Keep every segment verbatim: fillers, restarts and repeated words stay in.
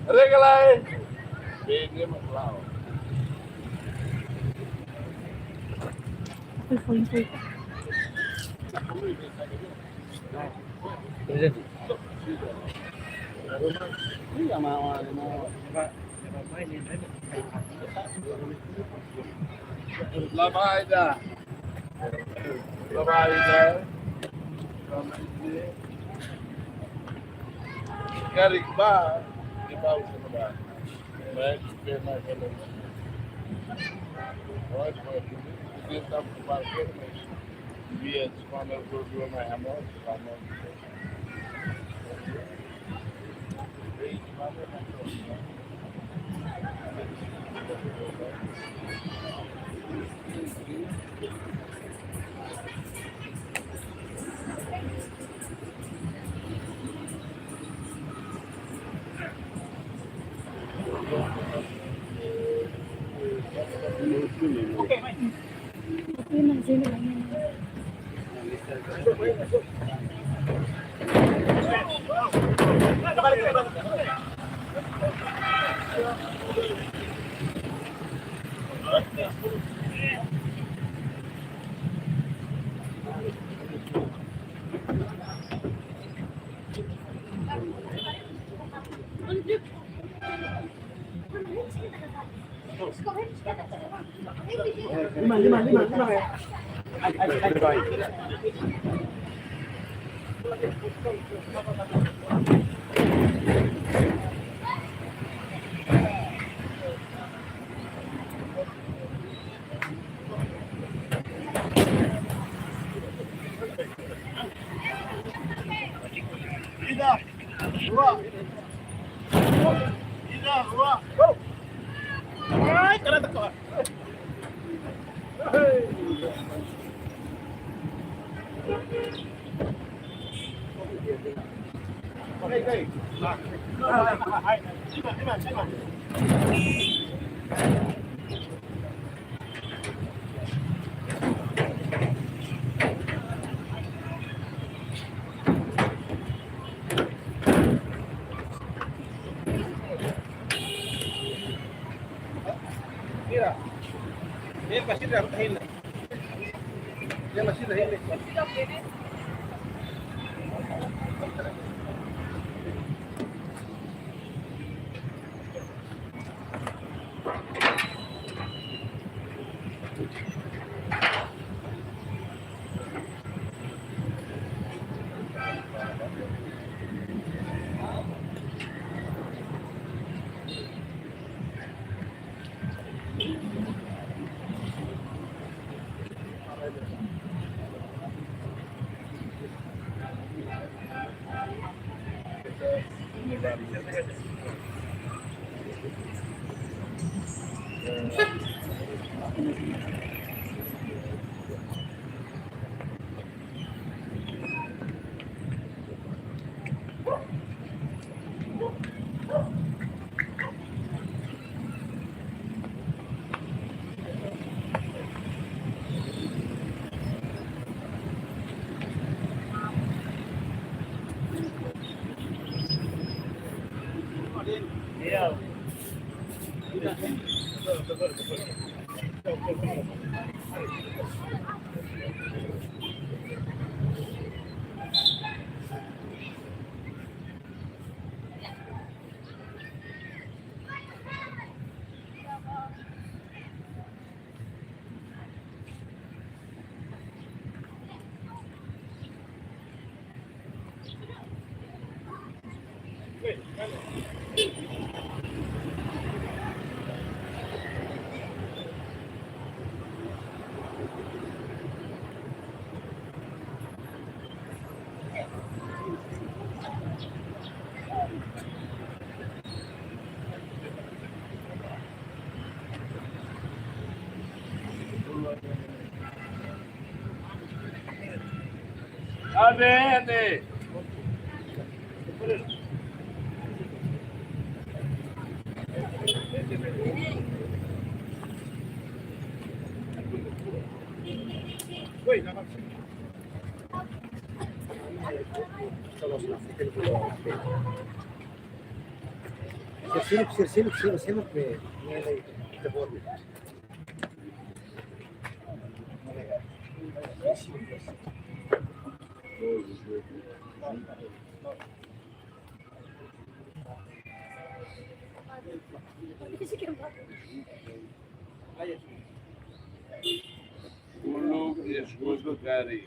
Regalai. Bene, maklaro. Presente. Labaida. Labaida. Karik ba, di bau sama ba. Baik, pena kalau. Baik, baik. Dia tak parkir, mas dia cuma dua dua mai amor, amor. Mira, él va a ser la reina. Ya la sira hili. Ade, ade. Ulu esgotu kari.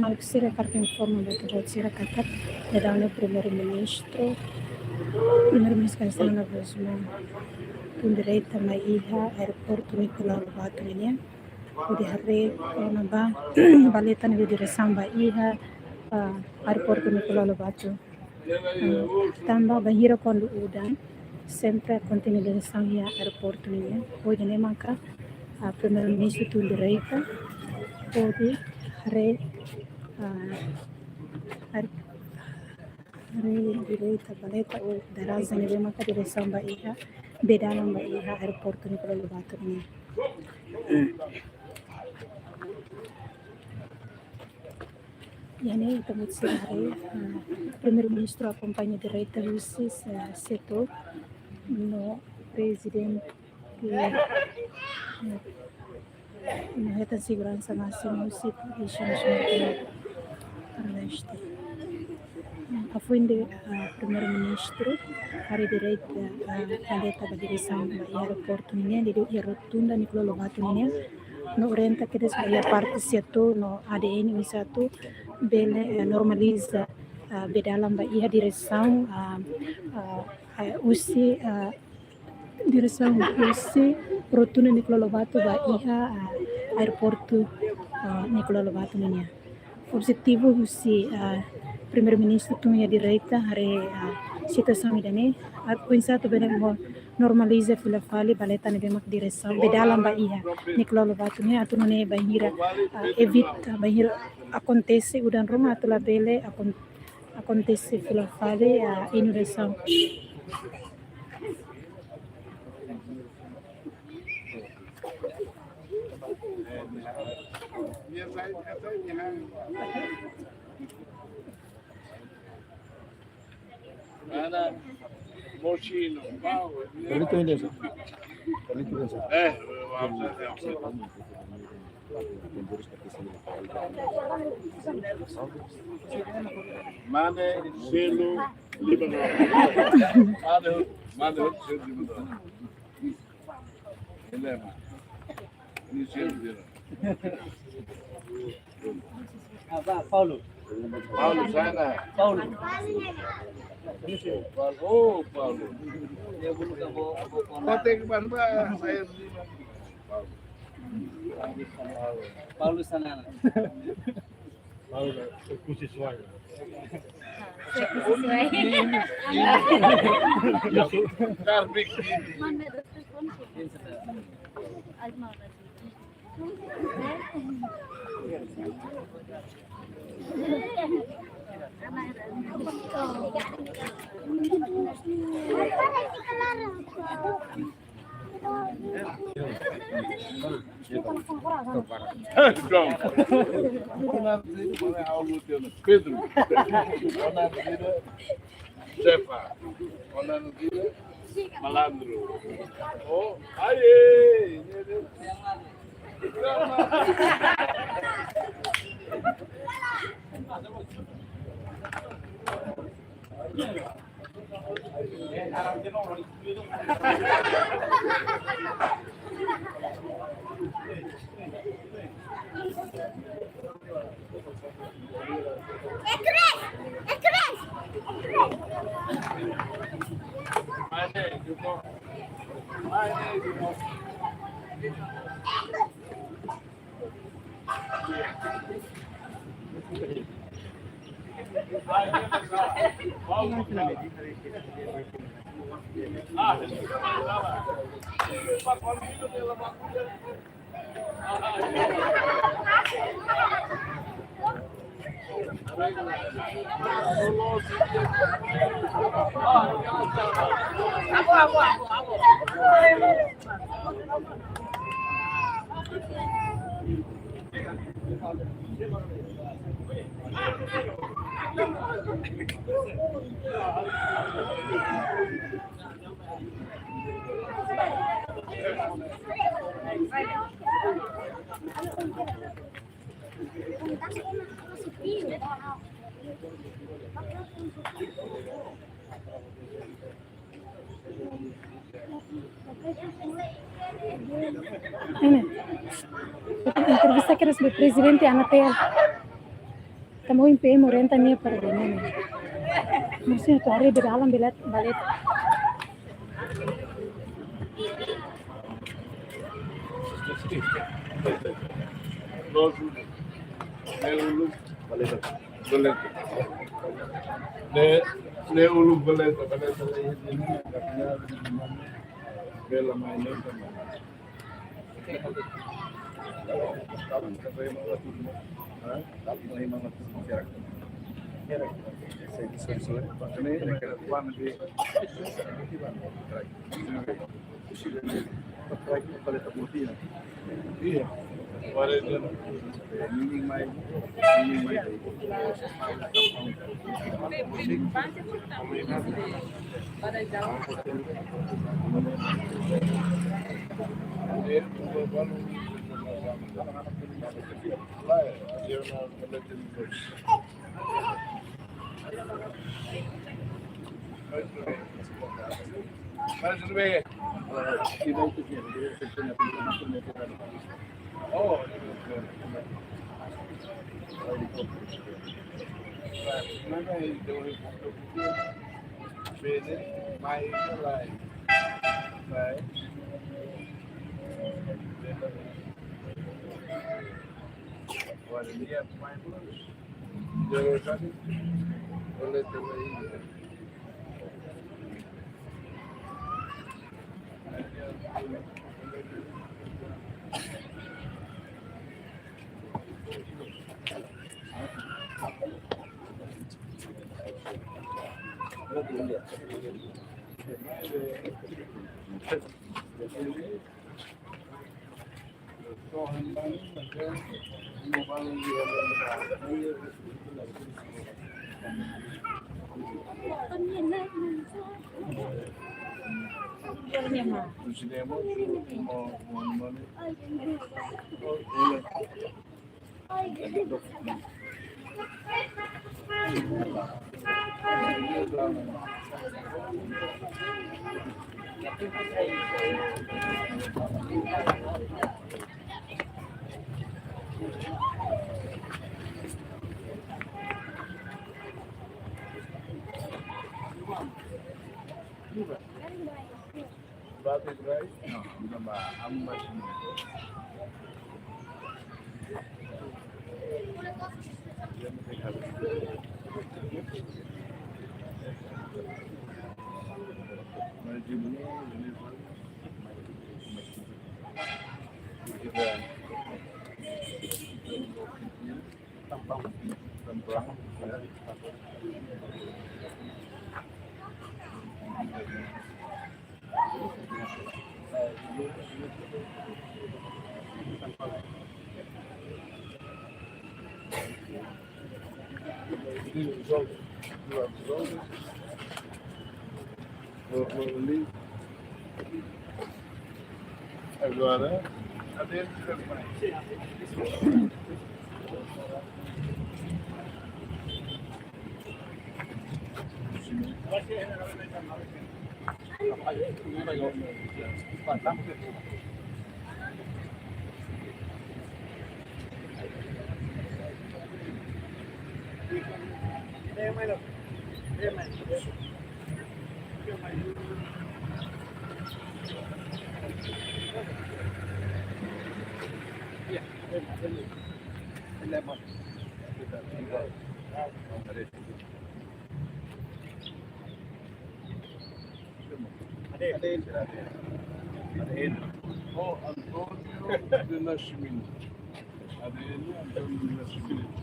Maluk sira, hakarak informa ba ita-boot sira katak daudaun ne'e Primeiru-Ministru, Primeiru-Ministru Kay Rala Gusmão tun direta mai iha aeroportu Nicolau Lobato nian, hodi haree kona-ba valeta ne'ebé diresaun ba iha, ah, aeroportu Nicolau Lobato. Ah, tanba bainhira kuandu udan, sempre akontese diresaun iha aeroportu nian. Ohin ne'e maka, ah, Primeiru-Ministru tun direta hodi haree, ah, haree direta valeta ou daraja ne'ebé maka diresaun ba iha, bee dalan ba iha aeroportu Nicolau Lobato nian. Iha ne'e ita-boot sira haree, ah, Primeiru-Ministru akompaña direta husi, ah, setór no Prezidente, ah, no hetan seguransa másimu husi Polísia Nasionál Timor-Leste. Hafoin ne'e, ah, Primeiru-Ministru haree direta, ah, valeta ba diresaun ba iha aeroportu nian, liuliu iha rotunda Nicolau Lobato nian, no orienta kedas ba iha parte setór no A D N oinsá atu bele, eh, normaliza, ah, bee dalan ba iha diresaun, ah, ah, ah, husi, ah, diresaun husi rotunda Nicolau Lobato ba iha, ah, aeroportu, ah, Nicolau Lobato nian. Objetivu husi, ah, Primeiru-Ministru tun iha direta haree, ah, situasaun ida-ne'e, ah, oinsá atu bele mo-, normaliza fila fali valeta ne'ebé mak diresaun, bee dalan ba iha Nicolau Lobato nian, atu nune'e bainhira, ah, evita, bainhira akontese udan ruma atu labele akon-, akontese fila fali, ah, inundasaun. Ana, mochino, pau, Permíteme, Nelson. Permíteme, Nelson. Eh, vamos a hacer. Mane, selu, lima dólar. Mane, mane, selu, lima dólar. Ele é, mano. Ini selu, lima. Ah, ba, Paulo. Paulo, sana. Paulo. Paulo, oh, Paulo. Dia dulu ka bo, bo, Paulo. Kau tengok, Bang, Bang, saya lima. Paulo. Paulo sana. Paulo, kusi suai. Kusi suai. Karbik. Pedro. Xefa. Malandro. Oh, aye. Ini. Entrevista kedas ba prezidente Anatel. Tanba ohin P M orienta nia para reuniaun. Maksudnya tu hari berdalam belet, balik. Ne'e uluk valeta. Ne'e, ne'e uluk valeta, valeta. Bela mai ne'e. Agora, adeus. Oh, António de Nascimento. Adriano António de Nascimento.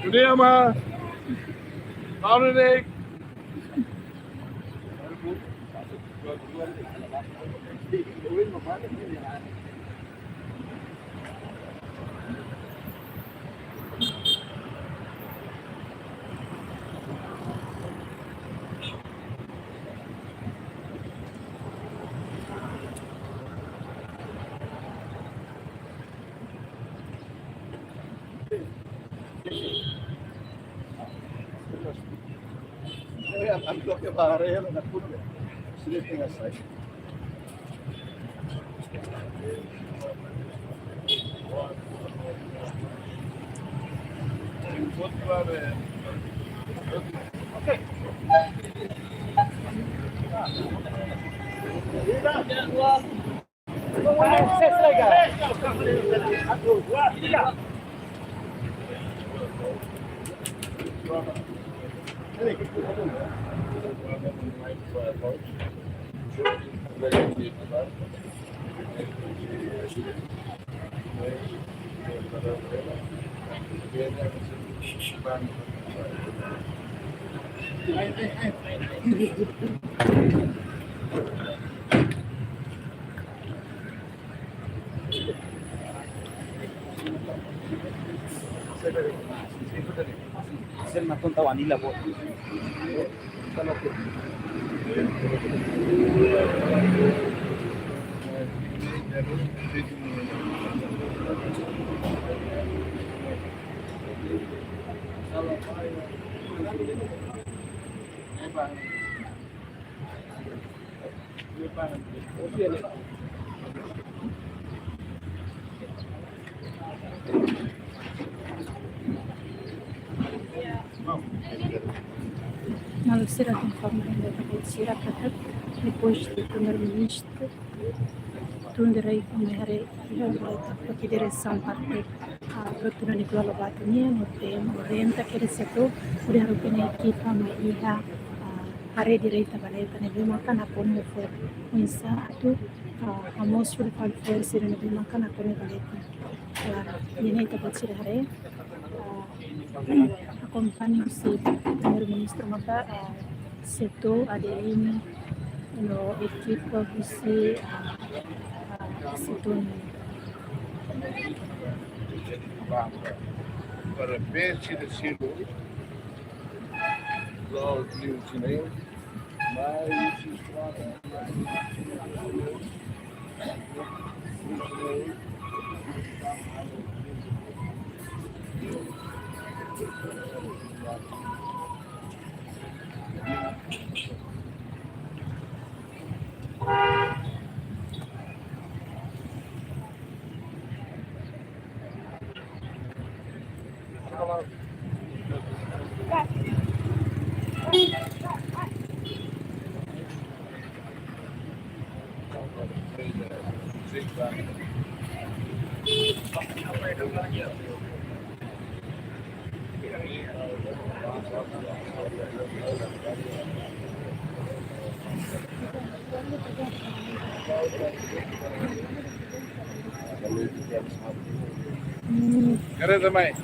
Juliama, Dominic. Sen maton tau anila bo. Maluk sira, konforme ita-boot sira katak, depois de Primeiru-Ministru tun direitu mai haree, iha diresaun parte, ah, Bruno Nicolau Lobato nian, no tem orienta kedas setór hodi haruka nia ekipa mai iha, ah, haree direta valeta ne'ebé maka nakonu fó oinsá atu, ah, hamosu fali fo'er sira ne'ebé maka nakonu valeta. Ah, ne'e ita-boot sira haree, ah, akompaña husi Primeiru-Ministru maka, ah, setór A D M no ekipa husi, ah, ah, setór ne'e. Para peixe de silo, los liu chinês, mas Kereta mai.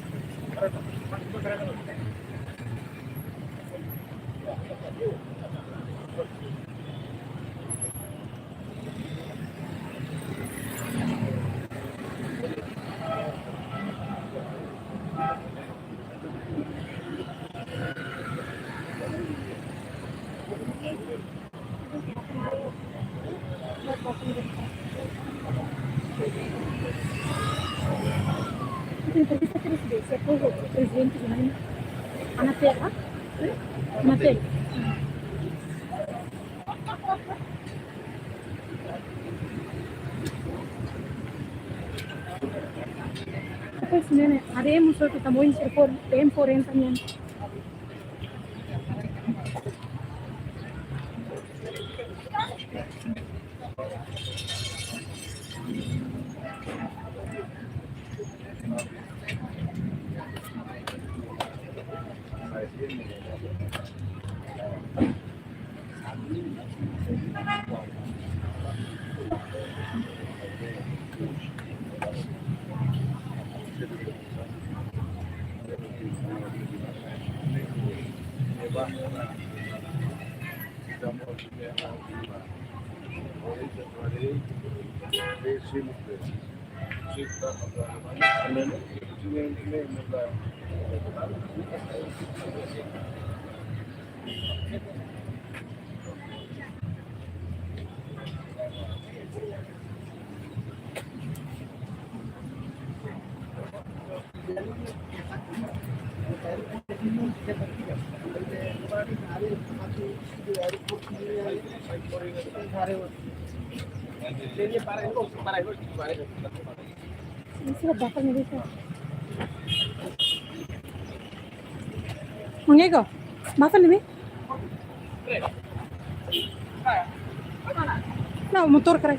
Entrevista presidência, por favor, presidente Janaína. Ana Terra? Ana Terra. Depois, né, haremos outro também, se for tempo, orientação. Ini sudah bakal nih, bisa. Mangego, bakal nih, Mi? Não, motor, creio.